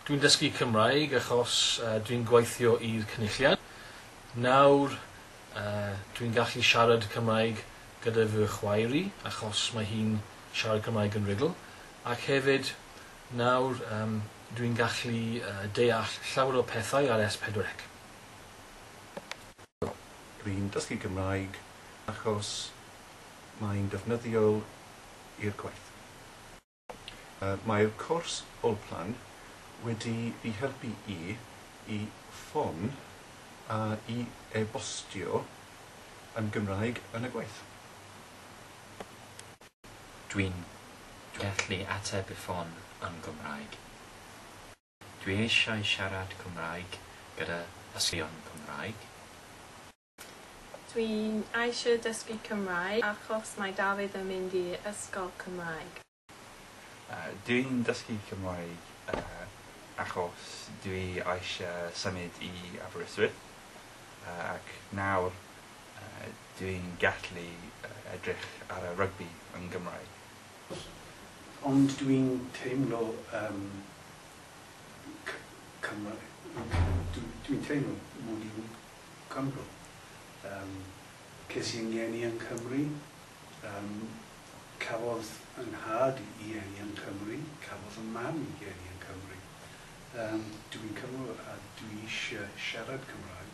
Dwi'n dysgu Cymraeg achos dwi'n gweithio i'r Cynulliad. Nawr dwi'n gallu siarad Cymraeg gyda fy chwaer i achos mae hi'n siarad Cymraeg yn rhugl, ac hefyd nawr dwi'n gallu deall llawer o pethau ar S4C. Dwi'n dysgu Cymraeg achos mae'n defnyddiol i'r gwaith. Mae'r cwrs Wlplan wedi fy helpu i i ffon a i e-bostio yn Gymraeg yn y gwaith. Dwi'n gallu ateb y ffon yn Gymraeg. Dwi eisiau siarad Cymraeg gyda ysgolion Cymraeg. Dwi'n eisiau dysgu Cymraeg achos mae Dafydd yn mynd i ysgol Cymraeg. Dwi'n dysgu Cymraeg achos dwi eisiau symud i Aberystwyth ac nawr dwi'n gallu edrych ar y rygbi yn Gymraeg. Ond dwi'n teimlo Cymraeg, dwi'n teimlo mod i'n Cymro. Ces i'n geni yn Cymru, cafodd 'y nhad i eni yn Cymru, cafodd 'y mam i geni yn Cymru. Dwi'n Cymro a dwi eisiau siarad Cymraeg.